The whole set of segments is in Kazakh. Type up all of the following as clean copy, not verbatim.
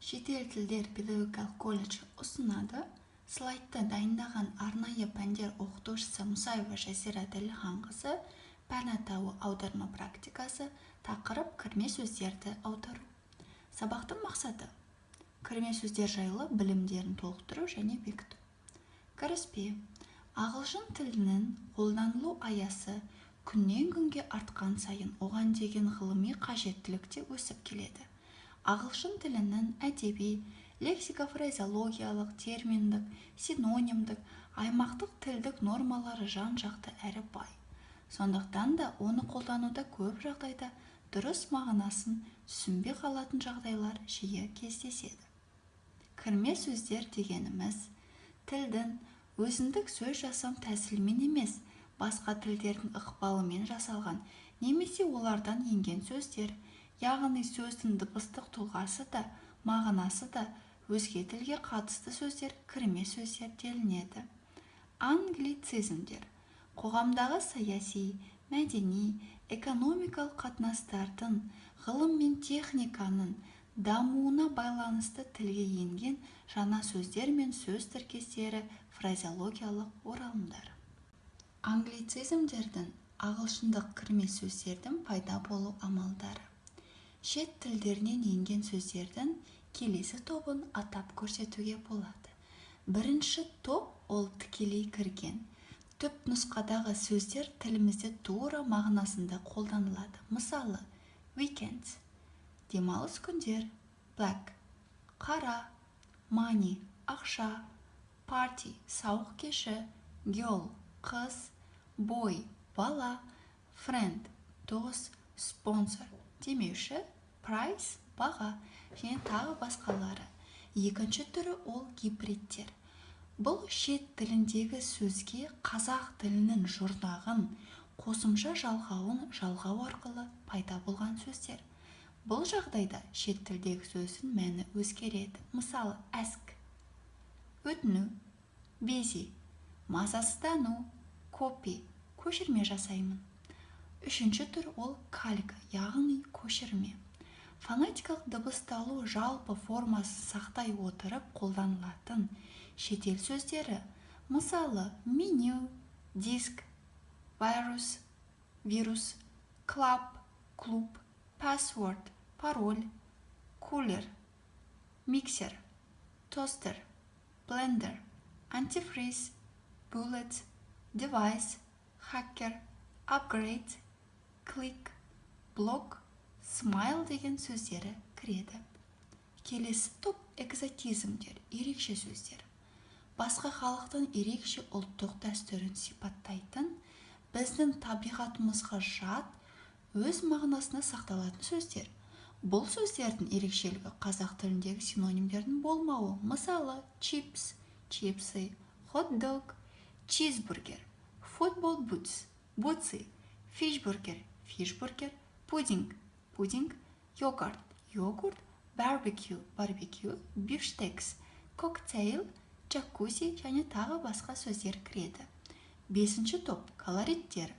Шетел тілдер педагогикалық колледжі ұсынады. Слайдты дайындаған арнайы пәндер оқытушысы Мұсаева Жазира Дәлелханқызы. Пән атауы: аударма практикасы, тақырып: кірме сөздерді аудару. Сабақтың мақсаты: кірме сөздер жайлы білімдерін толықтыру және бекіту. Кіріспе. Ағылшын тілінің қолданылу аясы күннен күнге артқан сайын, оған деген ғылыми қажеттілік те өсіп келеді. Ағылшын тілінің әдеби, лексика-фразеологиялық, терминдік, синонимдік, аймақтық тілдік нормалары жан-жақты әрі бай. Сондықтан да оны қолдануда көп жағдайда дұрыс мағынасын түсінбей қалатын жағдайлар жиі кездеседі. Кірме сөздер дегеніміз – тілдің өзіндік сөз жасам тәсілімен емес, басқа тілдердің ықпалымен жасалған немесе олардан енген сөздер, яғни сөздің дыбыстық тұлғасы да, мағынасы да өзге тілге қатысты сөздер кірме сөздер делінеді. Англицизмдер – қоғамдағы саяси, мәдени, экономикалық қатынастардың, ғылым мен техниканың дамуына байланысты тілге енген жаңа сөздер мен сөз тіркестері, фразеологиялық оралымдар. Англицизмдердің, ағылшындық кірме сөздердің пайда болу амалдары. Шет тілдерінен енген сөздердің келесі тобын атап көрсетуге болады. Бірінші топ – ол тікелей кірген, түп нұсқадағы сөздер тілімізде тура мағынасында қолданылады. Мысалы, weekend – демалыс күндер, black – қара, money – ақша, party – сауық кеші, girl – қыз, boy – бала, friend – дос, sponsor – демеуші, price – баға және тағы басқалары. Екінші түрі – ол гибридтер. Бұл шет тіліндегі сөзге қазақ тілінің жұрнағын, қосымша жалғауын жалғау арқылы пайда болған сөздер. Бұл жағдайда шет тілдегі сөздің мәні өзгереді. Мысалы, ask – өтіну, busy – мазасыздану, copy – көшірме жасаймын. Үшінші түр – ол калька, яғни көшірме. Фонетикалық дыбысталу жалпы формасын сақтай отырып қолданылатын шетел сөздері. Мысалы, menu, disc, virus – вирус, club – клуб, password – пароль, cooler – миксер, toaster – блендер, antifreeze, bullet, device, hacker, upgrade, click, block, smile деген сөздері кіреді. Келесі топ – экзотизмдер, ерекше сөздер. Басқа халықтың ерекше ұлттық дәстүрін сипаттайтын, біздің табиғатымызға жат, өз мағынасында сақталатын сөздер. Бұл сөздердің ерекшелігі – қазақ тіліндегі синонимдердің болмауы. Мысалы, chips – чипсы, hot-dog – чизбургер, football boots – бутсы, fishburger – фишбургер, pudding – пудинг, yogurt – йогурт, barbecue – барбекю, бифштекс, cocktail, джакузи және тағы басқа сөздер кіреді. Бесінші топ – колориттер.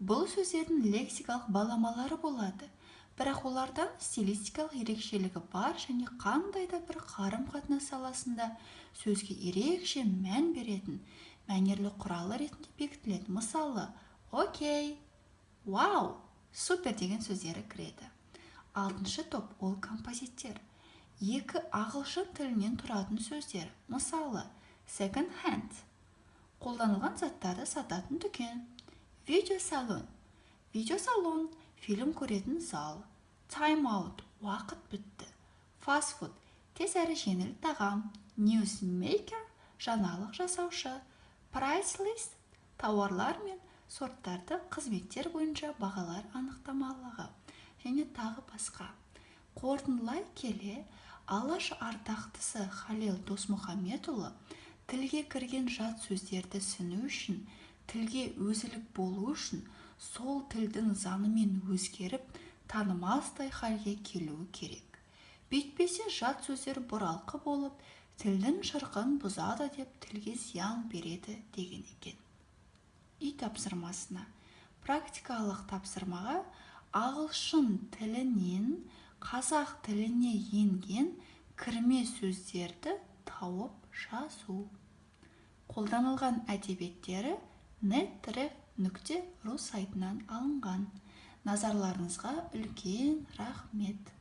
Бұл сөздердің лексикалық баламалары болады, бірақ олардан стилистикалық ерекшелігі бар және қандай да бір қарым-қатынас саласында сөзге ерекше мән беретін мәнерлі құралы ретінде бекітіледі. Мысалы, okay, wow, super деген сөздері кіреді. Алтыншы топ – ол композиттер. Екі ағылшын тілінен тұратын сөздер. Мысалы, second hand – қолданылған заттарды сататын дүкен, video salon – видеосалон, фильм көретін зал, time out – уақыт бітті, fast food – тез әрі жеңіл тағам, newsmaker – жаңалық жасаушы, price list – тауарлар мен сорттарды, қызметтер бойынша бағалар анықтамалығы және тағы басқа. Қорытындылай келе, Алаш ардақтысы Халел Досмұхамедұлы тілге кірген жат сөздерді сіну үшін, тілге өзілік болу үшін сол тілдің заңымен өзгеріп, танымастай халге келуі керек, бүйтпесе жат сөздер бұралқы болып, тілдің шырқын бұзады деп, тілге зиян береді деген екен. Үй тапсырмасына, практикалық тапсырмаға ағылшын тілінен қазақ тіліне енген Кірме сөздерді тауып жазу. Қолданылған әдебиеттері netref.ru сайтынан алынған. Назарларыңызға үлкен рахмет.